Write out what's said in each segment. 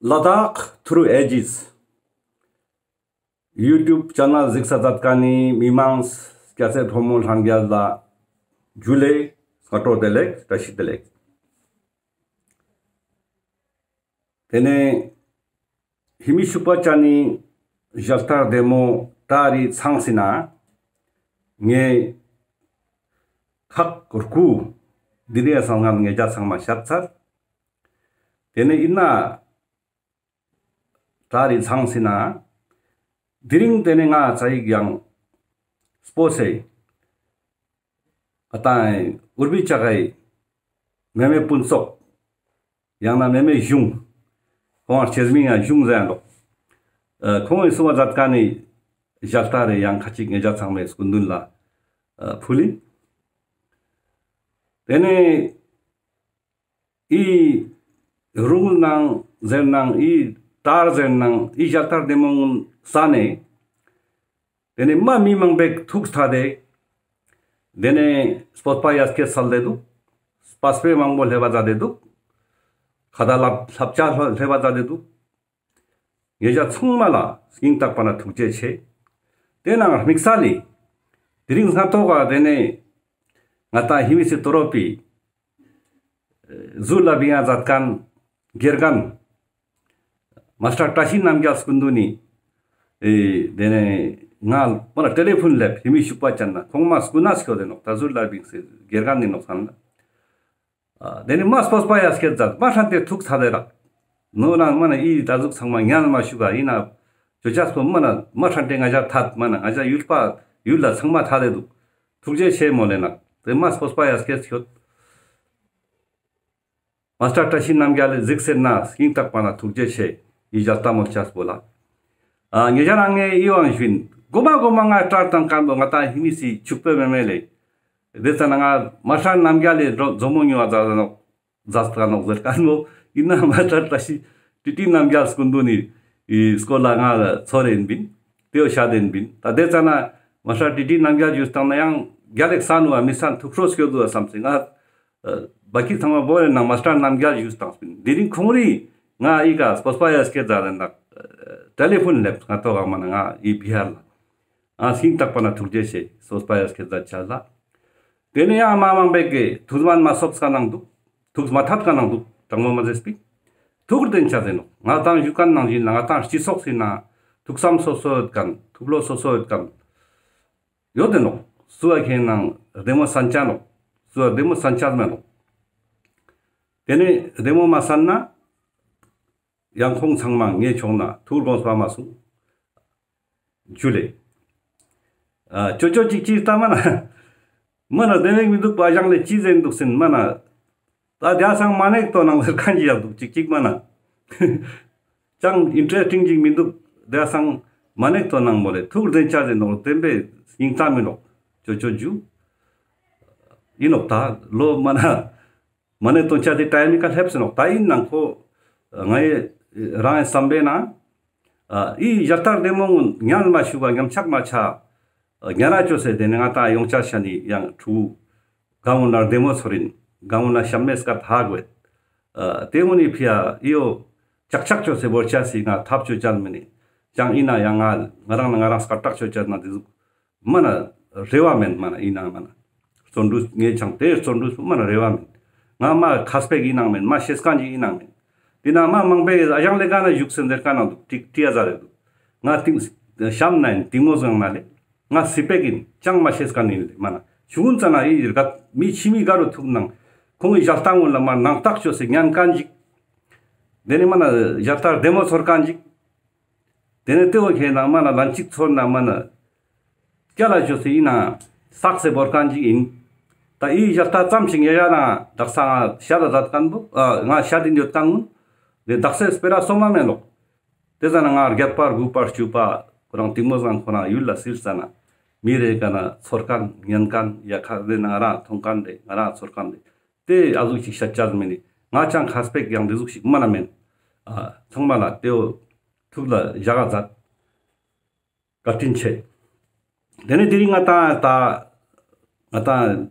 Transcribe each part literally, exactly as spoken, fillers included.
ལ་དྭགས་ཐུརུ་ཨེ་ཇིས་ཡུ་ཊུབ་ཆེ་ནལ་གཟིགས་ས་མཛད་མཁན་ནི་མི་མང་སྐྱ་སེར་ཕོ་མོ་ལྷན་རྒྱས་ལ་ཇུ་ལེ་སྔ་དྲོ་བདེ་ལེགས། བཀྲ་ཤིས་བདེ་ལེགས། དེ་ནས་ཧི་མི་ཤུག་པ་ཅན་ནི་ཞལ་ལྟར་བདེ་མོ་ཏ་རི་ཚང་སི་ན་ངའི་ཁག་རྐུ་དི་རིང་སང་ངན་ངེ་ཇ་ཚང་མ་ཤད་ཚར། དེ་ནས་ཨིན་ན་ཏ་རི་ཚང་སི་ན་དི་རིང་དེ་ནས་ང་ཚ་ཡིག་ཡང་སྤོ་སེ་ཨ་ཏང་ཨུར་བི་ཅག་གི་མེ་མེ་ཕུན་ཚོགས། ཡང་ན་མེ་མེ་གཞུང་། ཁོང་ང་སྐྱེས་མིང་ཡང་གཞུང་ཟེར་ཡང་འདུག། ཨ་ཁོང་ངི་གསུང་བ་མཛད་མཁན་ནི་ཞལ་ལྟར་རེ་ཡང་ཁ་ཅིག་ངེ་ཇ་ཚང་མའི་སྐུ་མདུན་ལ་ཨ་ཕུལ་ལིན། དེ་ནས་ཨི་རུང་ནང་ཟེར་ནང་ཨི་ཏར་ཟེར་ནང་ཨི་ཞལ་ལྟར་བདེ་མོ་ས་ནས། དེ་ནས་མ་མི་མང་པོ་ཐུགས་ཐད་དེ། དེ་ནས་སྤོབས་པ་ཡ་སྐྱེད་སལ་ཏེ་འདུག། སྤེ་ར་མང་པོ་ལེབ་བ་མཛད་དེ་འདུག། ཁ་ཏ་ལབ་ལབ་ཅ་ལེབ་བ་མཛད་དེ་འདུག། ངེ་ཞ་ཚང་མ་ལ་སྙིང་ཐག་པ་ནས་ཐུགས་རྗེ་ཆེ། དེ་ནང་དམིགས་བསལ་ལི་དེ་རིང་སྔ་ཐོག་ག་དེ་ནས་ང་ཏང་ཧི་མི་སི་ཏོ་རོ་པི་ཟུར་ལ་བིང་ཡ་མཛད་མཁན་དགེ་རྒན་མ་སྟར་བཀྲ་ཤིས་རྣམ་རྒྱལ་སྐུ་མདུན་ནི་ཨེ་དེ་ནས་ང་མ་ལ་ཏེ་ལེ་ཕོན་ལེབ། ཧི་མི་ཤུག་པ་ཅན་ན་ཁོང་མ་སྐུ་ན་སྐྱོད་དེ་ནོག། ད་ཟུར་ལ་བིང་སེ་དགེ་རྒན་ནི་ནོག་ས་ན། ཨ་དེ་ནས་མ་སྤོབས་པ་ཡ་སྐྱེད་མཛད། མ་ཧྲན་ཏེ་ཐུགས་ཐད་དེ་རག། ནོ་ན་མ་ན་ཨི་ད་ཟུག་ཚང་མ་ཉན་མ་ཞུ་ག་ཨིན་ན་ཅོ་ཅ་སྤོ་མ་ན་མ་ཧྲན་ཏེ་ང་ཞ་ཐད་མ་ན་ང་ཞ་ཡུལ་པ་ཡུལ་ལ་ཚང་མ་ཐད་དེ་འདུག། ཐུགས་རྗེ་ཆེ་མོལ་ལེ་ནོག། དེ་མ་སྤོབས་པ་ཡ་སྐྱེད་སྐྱོད། མ་སྟར་བཀྲ་ཤིས་རྣམ་རྒྱལ་ལི་གཟིགས་སེ་ན་སྙིང་ཐག་པ་ནས་ཐུགས་རྗེ་ཆེ། ཨི་ཞལ་ལྟ་མོལ་ཅ་སྤོ་ལ། ཨ་ངེ་ཞ་རང་ངེ་ཨི་བང་ཞུན་གོ་མ་གོ་མ་ང་ཏྲར་དང་ཀན་པོ་ང་ཏང་ཧི་མི་སི་ཕྱུག་པོ་མེ་མེ་ལེ། དེ་ཙ་ན་ང་མ་སྟར་རྣམ་རྒྱལ་ལི་མཛོ་མོ་ཉུ་བ་ཛ་ཛ་ནོག་ཛ་ཙ་ནོག་ཟེར་མཁན་མོ་ཨིན་ན་མ་སྟར་བཀྲ་ཤིས་ཏི་ཏི་རྣམ་རྒྱལ་སྐུ་མདུན་ནི་ཨི་སྐོར་ལ་ང་ཚོར་ཨིན་པིན། དེའོ་ཤད་ཨིན་པིན། ད་དེ་ཙ་ན་མ་སྟར་ཏི་ཏི་རྣམ་རྒྱལ་ཞུས་བཏང་ན་ཡང་རྒྱལ་ལེགས་ས་ནུ་བ་མི་སན་ཐུགས་ཁྲོ་སྐྱོད་དུ་བ་བསམ་སེ་ང་ཨ་བ་ཀི་ཚང་མ་བོ་རེ་ན་མ་སྟར་རྣམ་རྒྱལ་ཞུས་བཏང་སྤིན། དེ་རིང་ཁོང་རི་ང་ཨི་ཀ་སྤོབས་པ་ཡ་སྐྱེད་མཛད་དེ་ན་ཏེ་ལེ་ཕོན་ལེབ་སྔ་ཐོག་ག་མ་ན་ང་ཨི་བི་ཧར་ལ། ཨ་སྙིང་ཐག་པ་ནས་ཐུགས་རྗེ་ཆེ། སྤོབས་པ་ཡ་སྐྱེད་མཛད་ཅ་ལ། དེ་ནས་ཡང་མ་མང་པོ་གི་ཐུགས་མ་མ་སོབས་ཀ་ནང་འདུག། ཐུགས་མ་ཐད་ཀ་ནང་འདུག། དྲང་མོ་མ་ཟེར་སྤིན། ཐུགས་བདེན་ཆ་ཟེར་ནོག། ང་ཏང་ཞུ་མཁན་ནང་བཞིན་ལ་ང་ཏང་སྤྱི་ཚོགས་སི་ན་ཐུགས་བསམ་སོ་སོ་ཡོད་མཁན་ཐུགས་བློ་སོ་སོ་ཡོད་མཁན་ཡོད་དེ་ནོག། སུ་བ་ཁེན་ནང་བདེ་མོ་སན་ཅ་ནོག། སུ་བ་བདེ་མོ་སན་ཅ་མེད་ནོག། དེ་ནས་བདེ་མོ་མ་སན་ན་ཡང་ཁོང་ཚང་མ་ངའི་ཕྱོགས་ན་ཐུགས་དགོངས་པ་མ་གསུང་། ཇུ་ལེ། ཨ་ཅོ་ཅོ་ཅིག་ཅིག་ལྟ་མ་ན། མ་ན་བདེ་མེད་མི་འདུག་པ་ཞང་ལེ་ཅི་ཟེར་འདུག་ཟེར་མ་ན། ད་དེ་སང་མ་ནེག་ཏོ་ནང་ཟེར་མཁན་ཅིག་ཡང་འདུག་ཅིག་ཅིག་མ་ན། ཅང་ཨིན་ཊ་རེ་སི་ཊིང་ཅིག་མི་འདུག། དེ་སང་མ་ནེག་ཏོ་ནང་མོ་ལེ་ཐུགས་བདེན་ཆ་ཟེར་ནོག་བདེན་པའི་སྙིང་གཏམ་མི་ནོག་ཅོ་ཅོ་ཇུ། ཨིན་ནོག་ད་ལོ་མ་ན། མ་ནེ་དོན་ཆ་དེ་ཊའིམ་མི་ཀ་ལེབས་སེ་ནོག། ད་ཨིན་ནང་ཁོ་ངའི་རང་བསམ་པའི་ནང་ཨ་ཨི་ཞལ་ལྟར་བདེ་མོ་ཉན་མ་ཞུ་བ་ཉམས་ཆག་མ་ཆ་ཉན་ན་ཅོ་སེ་དེ་ནས་ང་ཏང་ཡོང་ཆ་ཤ་ནི་ཡང་ཕྲུ་གུ་གང་འོ་ན་བདེ་མོ་ཚོར་ཨིན། གང་འོ་ན་ཤམ་མེ་སྐད་ཧ་གོ་ཨེ། དེ་མོ་ནི་ཕི་ཡ་ཨི་ཡོ་ཅག་ཅག་ཅོ་སེ་བོར་ཆ་སི་ང་ཐབ་ཅོ་ཅན་མི་ནི་ཅང་ཨིན་ན་ཡང་ང་ང་རང་ན་ང་རང་སྐད་ཏག་ཅོ་ཅན་ན་དེ་ཟུག་མ་ན་རེ་བ་མེན། མ་ན་ཨིན་ན་མ་ན་བརྩོན་འགྲུས་ངས་ཆང་དེ་བརྩོན་འགྲུས་མ་ན་རེ་བ་མེན། ང་མ་ཁ་སྤེག་ཨིན་ནང་མེན། མ་ཤེས་མཁན་ཅིག་ཨིན་ནང་མེན། དེ་ན་མ་མང་པོས་ཨ་ཞང་ལེ་ག་ན་བཞུགས་སེ་འདེར་ག་ན་འདུག་ཏིག་ཏི་ཨ་ཟ་རེ་འདུག། ང་ཏིང་ཤམ་ན་ཨིན་ཏིང་མོ་སྒང་ན་ལེ། ང་སི་པེག་ཨིན་ཅང་མ་ཤེས་མཁན་ཨིན་ལེ་མ་ན། ཆུང་ཙ་ན་ཨི་རྒད་མི་ཕྱི་མི་ག་རུ་ཐུག་ནང་ཁོང་གི་ཞལ་ལྟ་ངོ་ལ་མ་ནང་ཏག་ཅོ་སེ་ཉན་མཁན་ཅིག། དེ་ནས་མ་ན་ཞལ་ལྟ་བདེ་མོ་ཚོར་མཁན་ཅིག། དེ་ནས་ལྟེ་བ་ཁེ་ནང་མ་ན་ལན་ཅིག་ཚོར་ན་མ་ན། སྐྱ་ལ་ཅོ་སེ་ཨིན་ན་སག་སེ་བོར་མཁན་ཅིག་ཨིན། ད་ཨི་ཞལ་ལྟ་ཙམ་ཞིག་ཉེ་ཡ་ན་དག་ས་ང་ཤ་ད་ཛད་མཁན་བོ་ཨ་ང་ཤ་དིན་ཡོད་མཁན་ངུན། དེ་དག་སེ་སྤེ་ར་སོ་མ་མེན་ལོག། དེ་ཙ་ན་ང་བརྒྱད་པ་དགུ་པ་བཅུ་པ་ཁོ་རང་ཏིང་མོ་སྒང་ཁོ་རང་ཡུལ་ལ་སིལ་ཙ་ན་མི་རེ་ག་ན་ཚོར་མཁན་ཉན་མཁན་ཡ་ཁ་རེ་ན་ང་རང་མཐོང་མཁན་རེ་ང་རང་ཚོར་མཁན་རེ། དེ་ཨ་ཟུག་ཅིག་ཤད་ཅ་མེན་ནི། ང་ཅང་ཁ་སྤེག་ཡང་དེ་ཟུག་ཅིག་མ་ན་མེན། ཨ་ཚང་མ་ལ་ལྟེ་བོ་ཐུགས་ལ་བཞག་ག་ཛད། བཀའ་དྲིན་ཆེ། དེ་ནས་དེ་རིང་ང་ཏང་ད་ང་ཏང་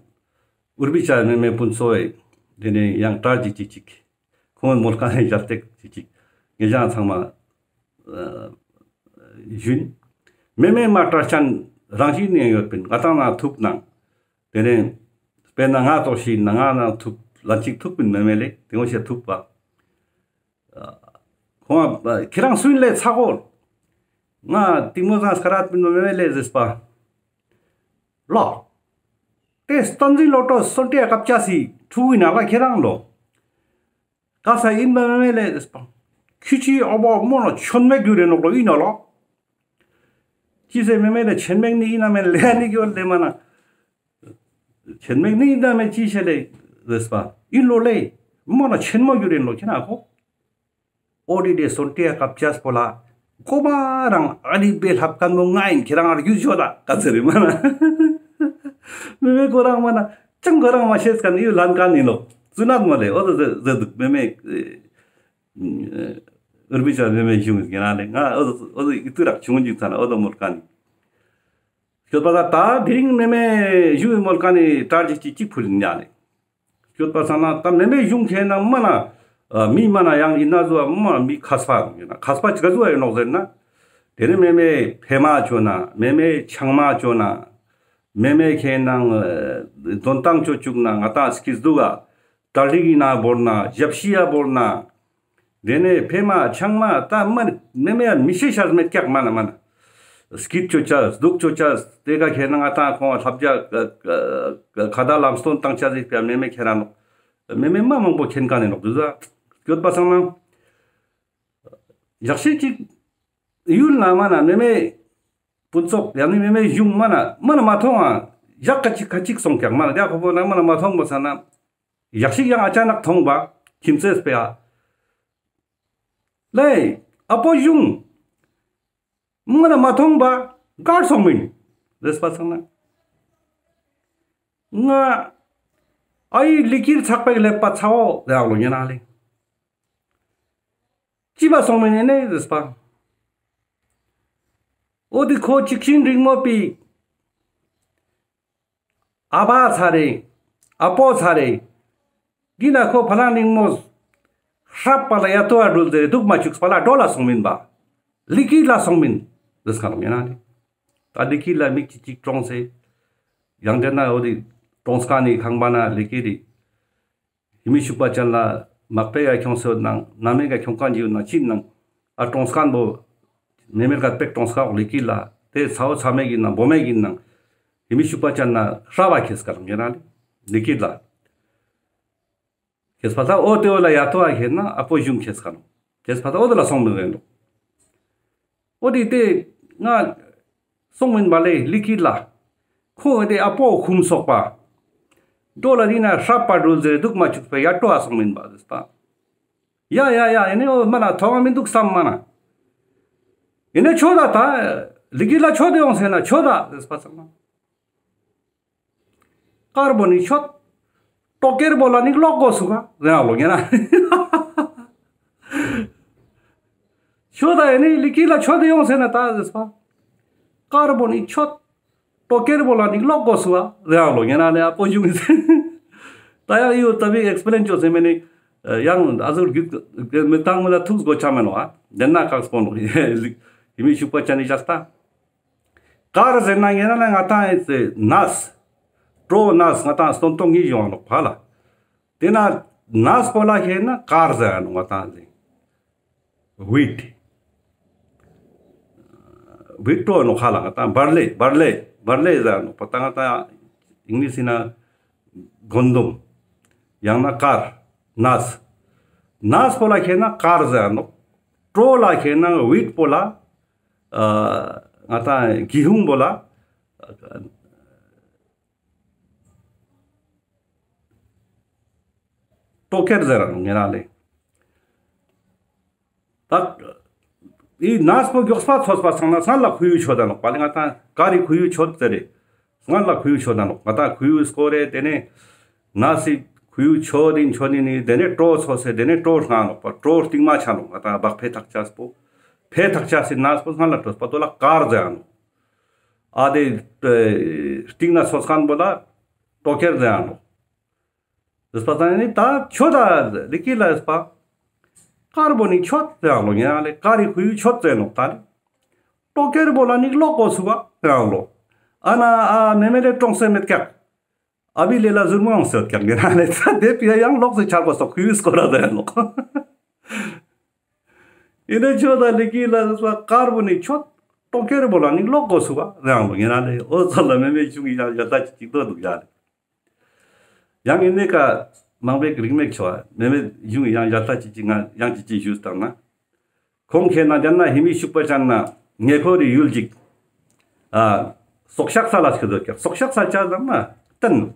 ཨུར་བི་ཅ་མེ་མེ་ཕུན་ཚོགས་དེ་ནས་ཡང་གྲ་ཅིག་ཅིག་ཅིག་ཁོང་མོལ་མཁན་ཞལ་ཏེག་ཅིག་ཅིག་ ཉེ་ཞང་ཚང་མ་ཨ་ཞུན། མེ་མེ་མ་སྐྲ་ཅན་རང་བཞིན་ནས་ཡོད་པིན། ང་ཏང་ན་ཐུབ་ནང་། དེ་ནས་དཔེར་ན་ང་ཙོགས་ཤིག་ན་ང་ན་ཐུབ་ལན་ཅིག་ཐུབ་པིན་མེ་མེ་ལེ། དེ་ངོ་ཤེས་ཐུབ་པ། ཁོང་ཁྱེད་རང་སུ་ཡིན་ལེ་ཚ་གོ། ང་གཏིང་མོ་ཟང་སྐར་ར་པིན་མེ་མེ་ལེ་ཟེར་པ། ལོ། དེ་སྟན་འཛིན་བློ་གྲོས་སོན་ཏེ་ཀབ་ཅ་སི་ཕྲུ་གུའི་ནང་ལ་ཁྱེད་རང་ལོ། ཀ་ས་ཡིན་པ་མེ་མེ་ལེ་ཟེར་པ། ཁྱི་ཆི་ཨོ་བོ་མོ་ནོ་ཆོན་མེག་རྒྱུ་རེ་ནོག་ལོ་ཡིན་ནོ་ལོ། ཅི་ཟེར་མེ་མེ་ལེ་ཆེན་མེག་ནི་ཡིན་ན་མེ་ལེ་ནི་གྱོ་ལེ་མ་ན། ཆེན་མེག་ནི་ཡིན་ན་མེ་ཅི་ཤེ་ལེ་ཟེར་པ། ཡིན་ལོ་ལེ། མོ་ནོ་ཆེན་མོ་རྒྱུ་རེ་ནོག་ཁྱེད་ན་ཁོ། ཨོ་དི་དེ་སོན་ཏེ་ཡ་ཀབ་ཅས་པོ་ལ། ཀོ་མ་རང་ཨ་ནི་བེ་ལྷབ་ཀན་མོ་ང་ཡིན་ཁྱེད་རང་རྒྱུ་ཞོ་ད་ཀ་ཚེ་རི་མ་ན། མེ་མེ་ཁོ་རང་མ་ན་ཅང་ཁོ་རང་མ་ཤེས་ཀན་ཡུ་ལན་ཀན་ཡིན་ལོ། ཙུ་ནད་མ་ལེ་ཨོ་དོ་ཟེ་ཟེ་དུག་མེ་མེ། ཨུར་བི་ཅ་མེ་མེ་ཞུང་གི་ན་ལེ་ང་ཨོ་དོ་ཨོ་དོ་ཡིད་དུ་རག་ཆུང་ཅིག་ཚ་ན་ཨོ་དོ་མོལ་ཀན་ཡིན། སྐྱོད་པ་ད་ད་དེ་རིང་མེ་མེ་ཞུ་ཡི་མོལ་ཀ་ནི་དྲ་རྒྱ་ཅིག་ཅིག་ཕུལ་ཉ་ནི། སྐྱོད་པ་སང་ན་ད་མེ་མེ་ཞུང་ཁེ་ན་མ་ན་མི་མ་ན་ཡང་ཡིན་ན་ཟུ་བ་མ་མི་ཁས་པ་ཡིན་ན་ཁས་པ་ཅི་ག་ཟུ་བ་ཡིན་ནོག་ཟེར་ན། དེ་ནི་མེ་མེ་ཕེ་མ་ཅོ་ན་མེ་མེ་ཆང་མ་ཅོ་ན་མེ་མེ་ཁེ་ན་དོན་ཏང་ཅོ་ཅུག་ན་ང་ཏང་སྐྱིད་སྡུག་ག་ད་རིག་ཡིན་ན་བོར་ན་ཞབས་ཕྱི་ཡ་བོར་ན། དེ་ནས་ཕེ་མ་ཆང་མ་ད་མ་མེ་མེ་ཡ་མི་ཤེས་ཤ་མེད་ཀྱག་མ་ན་མ་ན། སྐྱིད་ཅོ་ཅས་སྡུག་ཅོ་ཅས་དེ་ག་ཁེ་ན་ང་ཏང་ཁོང་ལྷབ་རྒྱ་ཁ་ད་ལམ་སྟོན་བཏང་ཅས་ཟིག་པ་མེ་མེ་ཁེ་ར་ནོག། མེ་མེ་མ་མང་པོ་ཁེན་ཀ་ནི་ནོག་དུ་ཟ། སྐྱོད་པ་སང་ན། ཞག་ཤིག་ཅིག་ཡུལ་ན་མ་ན་མེ་མེ་སྤུན་ཚོགས་ཡང་ནི་མེ་མེ་ཞུང་མ་ན་མ་ན་མ་ཐོང་ཨ། ཞག་ཁ་ཅིག་ཁ་ཅིག་སོང་ཀྱག་མ་ན་དེ་ཁོ་པོ་ན་མ་ན་མ་ཐོང་པ་ས་ན། ཞག་ཤིག་ཡང་ཨ་ཅག་ནག་ཐོང་པ་ཁྱིམ་ཚེས་པེ་ཨ། ལེ་ཨ་པོ་ཞུང་། མ་ན་མ་ཐོང་པ་གར་སོང་མིན། ཟེར་པ་སང་ན། ང་ཨ་ཡི་ལི་ཀིར་ཚག་པེ་ལེབ་པ་ཚ་བོ་ཟེར་ལོ་ཉན་ན་ལེ། ཅི་བ་སོང་མིན་ནི་ཟེར་པ། འོ་དི་ཁོ་ཅིག་ཤིན་རིང་མོ་པི། ཨ་བ་ཚ་རེ། ཨ་པོ་ཚ་རེ། འདི་ན་ཁོ་ཕ་ལ་ནིང་མོ། ཧྲབ་པ་ལ་ཡ་ཏོ་ཨ་འགྲུལ་ཏེ་དུག་མ་ཅུག་པ་ལ་འགྲོ་ལ་སོང་མིན་པ། ལི་ཀི་ལ་སོང་མིན། ཟེར་ཁ་ལོ་ཡ་ན་ནི། ད་ལི་ཀི་ལ་མིག་ཅིག་ཅིག་ཀྲོང་སེ། ཡང་དེ་ན་འོ་དི་ཀྲོང་སྐ་ནི་ཁང་པ་ན་ལི་ཀི་རི། ཧི་མི་ཤུག་པ་ཅན་ལ་མག་པེ་ག་ཁྱོང་སོད་ནང་ན་མེ་ག་ཁྱོང་ཀ་འཇིའུ་ན་ཅིན་ནང་ཨ་ཀྲོང་སྐན་པོ་མེ་མེར་ག་པེག་ཀྲོང་སྐ་འོག་ལི་ཀི་ལ་དེ་ཚ་བོ་ཚ་མེ་གི་ནང་བོ་མེ་གི་ནང་ཧི་མི་ཤུག་པ་ཅན་ན་ཧྲ་བ་ཁེས་ཀ་ལ་ངེ་ར་ལི་ཀི་ལ་ཁེས་པ་ད་འོ་དེ་འོ་ལ་ཡ་ཏོ་ཨ་ཁེ་ན་ཨ་པོ་ཞུང་ཁེས་ཀ་ལ་ཁེས་པ་ད་འོ་དེ་ལ་སོང་མི་རེད་འདུག། འོ་དེ་དེ་ང་སོང་མིན་པ་ལེ་ལི་ཀི་ལ། ཁོང་དེ་ཨ་པོ་ཁུམ་སོག་པ། འགྲོ་ལ་དེ་ན་ཧྲ་པ་རུལ་ཟེར་དུག་མ་ཅུག་པ་ཡ་ཏོ་ཨ་སོང་མིན་པ་ཟེར་པ། ཡ་ཡ་ཡ་ཡ་ནི་འོ་མ་ན་ཐོང་མི་འདུག་བསམ་མ་ན། ཡ་ནི་ཆོ་ད་ད། ལི་ཀི་ལ་ཆོ་དེ་ཡོང་ཟེར་ན་ཆོ་ད་ཟེར་པ་ཚང་མ། དཀར་པོ་ནི་ཆོད། ཏོ་ཀེར་པོ་ལ་ནི་ལོག་གོ་སུ་ག་རེ་ཨ་ལོ་ཉེ་ན། ཆོད་ད་ཡ་ནི་ལི་ཀི་ལ་ཆོད་དེ་ཡོང་ཟེར་ན་ད་ཟེར་པ། དཀར་པོ་ནི་ཆོད། ཏོ་ཀེར་པོ་ལ་ནི་ལོག་གོ་སུ་ག་རེ་ཨ་ལོ་ཉེ་ན་ནི་ཨ་པོ་ཞུ་མི་ཟེར། ད་ཡ་ཡོ་ད་བི་ཨེགས་པི་རེན་ཅོ་ཟེར་མེ་ནི། ཡང་ཨ་ཟུར་གུད་མི་ཏང་མི་ལ་ཐུགས་གོ་ཆ་མེ་ནོ་ཨ། དེ་ན་ཁག་སྤོ་ནོ། ཧི་མི་ཤུག་པ་ཅན་ནི་ཅག་ད། དཀར་ཟེར་ན་ཡིན་ན་ང་ཏང་ཨེ་ནས། གྲོ་ནས་ང་ཏང་སྟོན་ཐོག་གཉིས་ཡོང་ནོག་ཕ་ལ། དེ་ན་ནས་པོ་ལ་ཁེ་ན་དཀར་ཟེར་ནོག་ང་ཏང་ཟེར། ཝིཊ། ཝིཊ་ཏོ་ནོག་ཁ་ལ་ང་ཏང་བར་ལེ་བར་ལེ་བར་ལེ་ཟེར་ནོག་པ་ད་ང་ཏང་ཨིང་ལིཤ་ན་གོན་དུམ། ཡང་ན་དཀར། ནས། ནས་པོ་ལ་ཁེ་ན་དཀར་ཟེར་ནོག། གྲོ་ལ་ཁེ་ན་ཝིཊ་པོ་ལ། ཨ་ང་ཏང་གི་ཧུང་པོ་ལ། ཏོ་ཀེར་ཟེར་ར་ནོག་ཉེ་རང་ལེ། ད་ཨི་ནས་པོ་མགྱོགས་པ་ཚོས་པ་སང་ན་སྔར་ལ་ཁུ་ཡུ་ཆོད་ད་ནོག་པ་ལེ། ང་ཏང་ཀ་རི་ཁུ་ཡུ་ཆོད་ཟེར་རེ། སྔར་ལ་ཁུ་ཡུ་ཆོད་ད་ནོག། ང་ཏང་ཁུ་ཡུ་སྐོར་རེ་དེ་ནས་ནས་སི་ཁུ་ཡུ་ཆོད་དིན་ཆོད་དིན་ནི་དེ་ནས་གྲོ་ཚོས་སེ་དེ་ནས་གྲོ་སྔ་ནོག་པ། གྲོ་རྟིང་མ་ཆ་ནོག། ང་ཏང་བག་ཕེ་ཐག་ཆས་པོ་ཕེ་ཐག་ཆས་སེ་ནས་པོ་སྔར་ལ་ཏོས་པ་དོ་ལ་དཀར་ཟེར་ནོག། ཨ་དེ་རྟིང་ན་ཚོས་ཁན་པོ་ལ་ཏོ་ཀེར་ཟེར་ནོག། ཟེར་པ་ཙང་ནི་ད་ཆོད་ད་ལི་ཀི་ལ་ཟེར་པ། དཀར་པོ་ནི་མཆོད་ཟེར་ཡང་ལོ་ཉེ་རང་ལེ། དཀར་རི་ཁུ་ཡུ་མཆོད་ཟེར་ནོག་ད་ལེ། ཏོ་ཀེར་པོ་ལ་ནི་ལོག་གོ་སུ་བ་ཟེར་ཡང་ལོ། ཨ་ན་ཨ་མེ་མེ་ལེ་གྲོངས་སེ་མེད་ཀྱག། ཨ་བི་ལེ་ལ་ཟུར་མོ་ཡོང་སེ་ཡོད་ཀྱག་ཉེ་རང་ལེ། ད་དེ་ཕི་ཡ་ཡང་ལོག་སེ་ཆར་པ་སོག་ཁུ་ཡུ་སྐོར་ར་ཟེར་ཡང་ལོ། ཨི་ནེ་ཆོ་ད་ལི་ཀི་ལ་ཟེར་བ་དཀར་པོ་ནི་མཆོད། ཏོ་ཀེར་པོ་ལ་ནི་ལོག་གོ་སུ་བ་ཟེར་ཡང་ལོ་ཉེ་རང་ལེ། འོ་ཙོགས་ལ་མེ་མེ་གཞུང་གི་ཡང་ཡ་ད་ཅི་ཅིག་ཏོ་འདུག་ཡ་ལེ། ཡང་ཨི་ནེ་ཀ་མང་པོའི་རིག་མེད་ཆོ་མེ་མེ་གཞུང་གི་ཡང་ཡ་ད་ཅི་ཅིག་ང་ཡང་ཅི་ཅིག་ཞུས་བཏང་ན། ཁོང་ཁེ་ན་ཅན་ན་ཧི་མི་ཤུག་པ་ཅན་ན་ཉེ་འཁོར་རི་ཡུལ་ཅིག་ཨ་སོག་ཤག་ས་ལ་ཤི་དོ་ཀྱག། སོག་ཤག་ས་ཅ་ལ་མ་ཏན།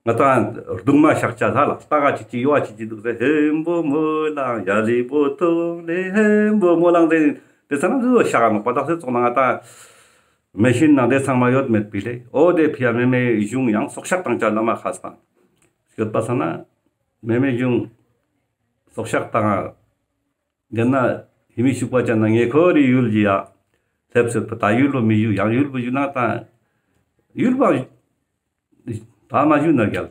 ང་ཏང་རྡུང་མ་ཤག་ཅ་ས་ལ་ལྟ་ག་ཅིག་ཅིག་ཡོ་བ་ཅིག་ཅིག་འདུག་ཟེར། ཧེམ་པོ་མོ་ལང་ཡ་ལི་པོ་ཏོ་ལེ་ཧེམ་པོ་མོ་ལང་ཟེར། དེ་ས་ན་འདུག་ཤག་ག་ནོག་པ་དག་སེ་ཙོགས་ན་ང་ཏང་མེ་ཤིན་ནང་དེ་ཚང་མ་ཡོད་མེད་པི་ལེ། འོ་དེ་ཕི་ཡ་མེ་མེ་གཞུང་ཡང་སོག་ཤག་དང་ཅ་ལ་མ་ཁ་སང་ཡོད་པ་ས་ན་མེ་མེ་གཞུང་སོག་ཤག་དང་། དེ་ན་ཧི་མི་ཤུག་པ་ཅན་ན་ཉེ་འཁོར་རི་ཡུལ་གྱི་ཡ་སླེབས་སེ་ད་ཡུལ་ལོ་མི་ཡུལ་ཡང་ཡུལ་བུ་ཡུལ་ན་ད་ཡུལ་བ་ད་མ་ཡུལ་ན་རྒྱལ།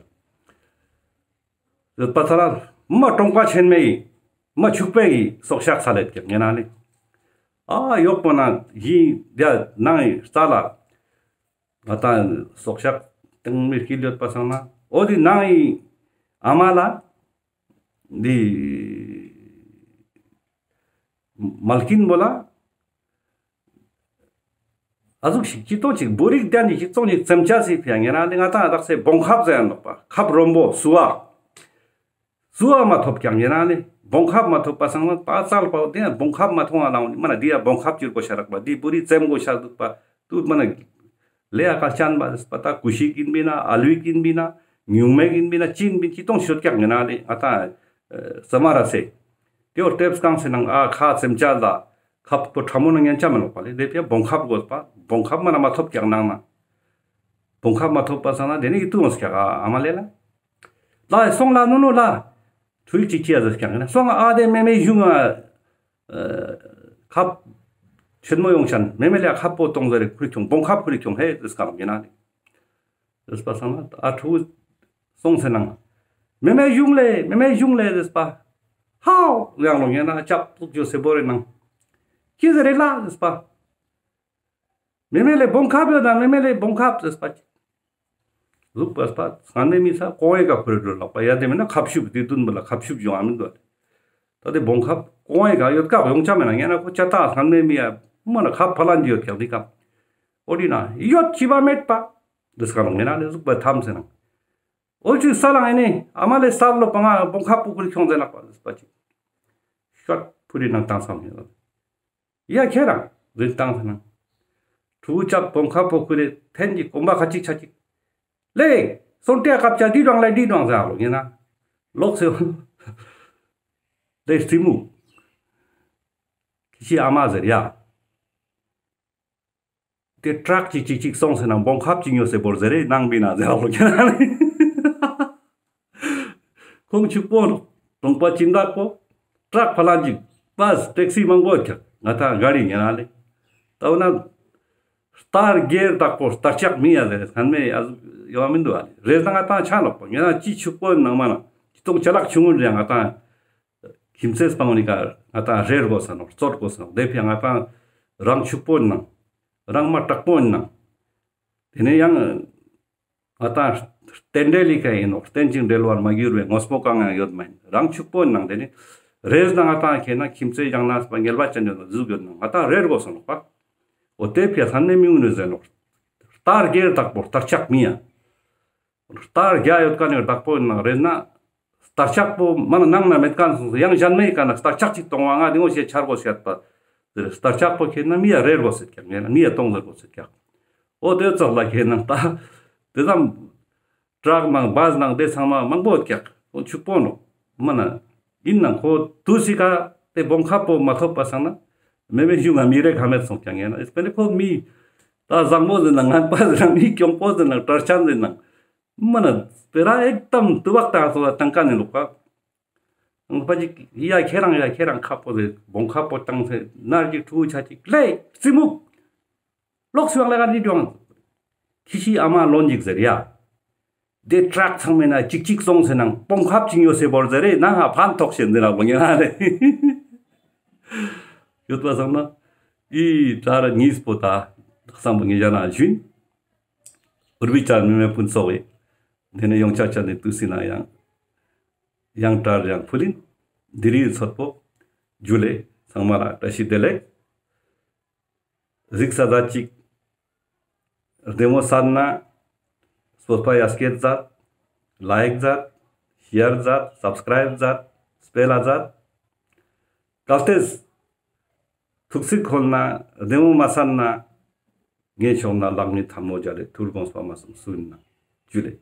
ཡོད་པ་ཚ་ལ་མ་གྲོང་པ་ཆེན་མེ་ཡི་མ་ཕྱུག་པེ་ཡི་སོག་ཤག་ས་ལེབ་ཀྱག་ཉེ་རང་ལེ། ཨ་ཡོག་པོ་ན་ཡི་ཡ་ནང་ཡི་རྩ་ལ་ང་ད་སོག་ཤག་སྟེང་མི་སྐྱིད་ཡོད་པ་སང་ན་འོ་དི་ནང་ཡི་ཨ་མ་ལ། འདི་མལ་ཀིན་བོ་ལ་ཨ་ཟུག་ཞིག་ཅི་ཏོང་ཅིག་བོ་རིག་ལྡན་ཅིག་ཅི་ཏོང་ཅིག་བཙེམ་ཅ་སི་ཕི་ཡ་ཉེ་རང་ལེ། ང་ཏང་དག་སེ་བོང་ཁབ་ཟེར་ཡ་ནོག་པ། ཁབ་རོམ་པོ་སུ་བ། སུ་བ་མ་ཐོབ་ཀྱག་ཉེ་རང་ལེ། བོང་ཁབ་མ་ཐོབ་པ་སང་ན་ད་ཙལ་པ་དེ་ཡང་བོང་ཁབ་མ་ཐོང་བ་ལང་མ་ན་འདི་ཡ་བོང་ཁབ་ཅིར་གོ་ཤ་རག་པ། འདི་བོ་རིག་བཙེམ་གོ་ཤ་འདུག་པ་དུ་མ་ན། ལེ་ཨ་ཀ་ཅན་པ་ཟེར་པ་ད་ཀུ་ཤི་ཀིན་པི་ན་ཨ་ལུའི་ཀིན་པི་ན་ཉུང་མེ་ཀིན་པི་ན་ཅིན་པི་ཅི་ཏོང་ཤོད་ཀྱག་ཉེ་རང་ལེ། ང་ཏང་ས་མ་ར་སེ་དེ་བོ་ལྟེབས་གང་སེ་ནང་ཨ་ཁ་བཙེམ་ཅ་ལ་ཁབ་པོ་ཕྲ་མོ་ན་ཉན་ཅ་མ་ནོག་པ་ལེ། དེ་ཕི་བོང་ཁབ་དགོས་པ། བོང་ཁབ་མ་ན་མ་ཐོབ་ཀྱག་ནང་ན། བོང་ཁབ་མ་ཐོབ་པ་སང་ན་དེ་ནི་ཡི་ཏུ་འོང་སེ་ཀྱག་ཨ་མ་ལེ་ལ། ལ་སོང་ལ་ནོ་ནོ་ལ། ཁྲུལ་ཅིག་ཅི་ཡ་ཟེར་ཀྱག་ན་སོང་ཨ་དེ་མེ་མེ་གཞུང་ཨ། ཁབ་ཆེན་མོ་ཡོང་ཤན་མེ་མེ་ལེ་ཁབ་པོ་ཏོང་ཟེར་རེ་ཁུར་ཁྱོང་བོང་ཁབ་ཁུར་ཁྱོང་ཧེ་ཟེར་སྐམ་ཡིན་ན་ལེ། ཟེར་པ་སང་ན་ཨ་ཕྲུ་གུ་སོང་སེ་ནང་མེ་མེ་གཞུང་ལེ་མེ་མེ་གཞུང་ལེ་ཟེར་པ། ཧའོ་ཡང་ལོ་ངེ་ན་ཅབ་ཏུག་ཅོ་སེ་བོ་རེ་ནང་ཅི་ཟེར་རེ་ལ་ཟེར་པ། མེ་མེ་ལེ་བོང་ཁབ་ཡོད་ན་མེ་མེ་ལེ་བོང་ཁབ་ཟེར་པ་ཅིག། ལུག་པ་སྤ་སང་ནེ་མི་ས་ཀོང་ཨེ་ཀ་ཁུར་འགྲོ་ལག་པ་ཡ་དེ་མེད་ན་ཁབ་ཤུབ་དེ་དུན་པ་ལ་ཁབ་ཤུབ་ཡོང་ཨ་མི་འདུག་ཨ། ད་དེ་བོང་ཁབ་ཀོང་ཨེ་ཀ་ཡོད་ཀ་ཡོང་ཆ་མེད་ན་ངེ་ན་ཁོ་ཅ་ད་སང་ནེ་མི་ཡ་མ་ན་ཁབ་ཕ་ལན་ཅི་ཡོད་ཀྱག་དེ་ཀ་འོ་དི་ན་ཡོད་ཅི་བ་མེད་པ་དེ་སྐ་ལོ་ངེ་ན་ལེ་ཟུག་པ་ཐམ་སེ་ན་འོ་ཅི་ས་ལང་ཨེ་ནེ་ཨ་མ་ལེ་ས་ལོ་པ་ང་བོང་ཁབ་པོ་ཁུར་ཁྱོང་ཟེར་ལག་པ་ཟེར་པ་ཅིག་ཤོད་ཕུ་རི་ནང་བཏང་སམ་ཡོད། ཡ་ཁྱེད་རང་རིན་བཏང་ཟེར་ན། ཕྲུ་གུ་ཅག་བོང་ཁབ་པོ་ཁུར་རེ་འཐེན་གྱི་གོམ་པ་ཁ་ཅིག་ཆ་ཅིག་ལེ། སོང་ཏེ་ཁབ་ཅག་འདི་དྲང་ལེ་འདི་དྲང་ཟེར་ཨ་ལོ་ངེ་ན། ལོག་སེ་ལེ་རྩི་མུ། ཁྱི་ཤི་ཨ་མ་ཟེར་ཡ། དེ་ཏྲག་ཅིག་ཅིག་ཅིག་སོང་སེ་ན་བོང་ཁབ་ཅིག་ཉོ་སེ་བོར་ཟེར་རེ་ནང་པི་ན་ཟེར་ཨ་ལོ་ཁྱེད་རང་ནི། ཁོང་ཕྱུག་པོ་ནོ། གྲོང་པ་སྦྱིན་བདག་པོ། ཏྲག་ཕ་ལ་ཅིག་པས་ཊེག་སི་མང་པོ་ཁྱག་ང་ཏང་ག་རི་ཉེ་ན་ལེ། ད་འོ་ན། རྟ་རྒྱས་བདག་པོ་རྟ་ལྕག་མི་ཡ་ཟེར་རེ་ཁན་མེ་ཡ་ཡོང་མི་འདུག་ཨ་ལེ། རེས་ན་ང་ཏང་ཆ་ལོག་པོ་ཉེ་ན་ཅི་ཕྱུག་པོ་ནང་མ་ན་ཅི་ཏོང་ཅ་ལག་ཆུང་ངུན་རེ་ང་ཏང་། ཁྱིམ་མཚེས་སྤང་ནི་ཀ་ང་ཏང་རེར་དགོས་ས་ནོ་རྩོད་དགོས་ས་ནོ་དེ་ཕི་ང་ཏང་རང་ཕྱུག་པོ་ནང་། རང་མ་དྲག་པོ་ནང་། དེ་ནས་ཡང་ང་ཏང་རྟེན་འབྲེལ་ལི་ཀ་ཡིན་ནོ་རྟེན་ཅིང་འབྲེལ་བར་མ་གྱུར་བའི་དངོས་པོ་གང་ཡང་ཡོད་མ་ཡིན་རང་ཕྱུག་པོ་ནང་དེ་ནས་རེས་ན་ང་ཏང་ཁེ་ན་ཁྱིམ་མཚེས་ཡང་ན་སྤ་ངལ་བ་ཅན་ཡོད་ན་ཟུག་ཡོད་ན་ང་ཏང་རེར་དགོས་ས་ནོ་པ། འོ་དེ་ཕི་ས་ནས་མི་ངུ་ནས་ཟེར་ནོ། རྟ་རྒྱས་བདག་པོ་རྟ་ལྕག་མི་ཡ། རྟ་རྒྱ་ཡོད་ཀ་ནི་བདག་པོ་ཡིན་ན་རེད་ན། རྟ་ལྕག་པོ་མ་ན་ནང་ན་མེད་ཀ་ནི་སོང་སོང་ཡང་གཞན་མེད་ཀ་ན་རྟ་ལྕག་ཅིག་གཏོང་བ་ང་དེ་ངོ་ཤེས་ཆར་གོ་ཤེས་པ། རྟ་ལྕག་པོ་ཁྱེད་ན་མི་ཡ་རེར་གོ་སེད་ཀྱག་ངེ་ན་མི་ཡ་གཏོང་ཟེར་གོ་སེད་ཀྱག་འོ་དེ་ཙོགས་ལ་ཁྱེད་ན་ད། དེ་ཙམ། བྲག་ནང་བས་ནང་དེ་ཚང་མ་མང་པོ་ཡོད་ཀྱག་འོ་ཕྱུག་པོ་ནོ། མ་ན། ཡིན་ནང་ཁོ་དུ་སི་ཀ་དེ་བོང་ཁབ་པོ་མ་ཐོབ་པ་སང་ན། མེ་མེ་ཞུ་ང་མི་རེ་ཁ་མེད་སོང་ཀྱག་ངེ་ན་ཨེ་སྤེ་ནི་ཁོ་མི། ད་བཟང་པོ་ཟེར་ན་ངན་པ་ཟེར་ན་མི་གྱོང་པོ་ཟེར་ན་དྲག་ཅན་ཟེར་ན། མ་ན་སྤེ་ར་ཨེག་དམ་ཏུ་བག་ཏང་སོ་ལ་ཏང་ཀ་ནི་ལོག་པ། ཨང་པ་ཅིག་ཡ་ཁྱེད་རང་ཡ་ཁྱེད་རང་ཁ་པོ་ཟེར་བོང་ཁ་པོ་ཏང་ཟེར་ནར་ཅིག་ཕྲུ་གུ་ཆ་ཅིག་ལེ་རྩི་མུག་ལོག་སུའང་ལ་ག་རི་ཀྱོང་། ཁྱི་ཤི་ཨ་མ་ལོན་ཅིག་ཟེར་ཡ། དེ་ཊྲག་ཚང་མའི་ནང་ཅིག་ཅིག་སོང་སེ་ནང་སྤོམ་ཁབ་ཅིག་ཉོས་སེ་བོར་ཟེར་རེ་ནང་ཧ་ཕན་ཐོགས་ཤེས་འདི་ནང་བོ་ཉེ་ན་རེ། ཡོད་པ་སང་ན་ཨི་ཊྲག་ཉིས་པོ་ད་ལྷག་བསམ་པོ་ངེ་ཞ་ན་ཞུན། འུར་བི་ཅན་མི་མེད་ཕུན་ཚོགས་ཡེ། དེ་ནས་ཡོངས་ཆ་ཅན་ནི་དུས་སི་ན་ཡང་ཡང་ཊྲག་ཡང་ཕུལ་ཡིན། དེ་རིང་ཚོད་པོ་ཇུ་ལེ། ཚང་མ་ལ་བཀྲ་ཤིས་བདེ་ལེགས། གཟིགས་ས་ད་ཅིག་བདེ་མོ་སན་ན་སྤོ་ཊི་ཕའི་ཡ་སྐད་མཛད། ལའིཀ་མཛད། ཤེར་མཛད། སབ་སི་ཀྲའིབ་མཛད། སྤེ་ལ་མཛད། གལ་ཏེ་ཐུགས་སྲིད་ཁོལ་ན་བདེ་མོ་མ་སན་ན་ངའི་ཕྱོགས་ན་ལག་གཉིས་ཐལ་མོ་སྦྱར་རེ་ཐུགས་དགོངས་པ་མ་སོང་སུན་ན་ཇུ་ལེ།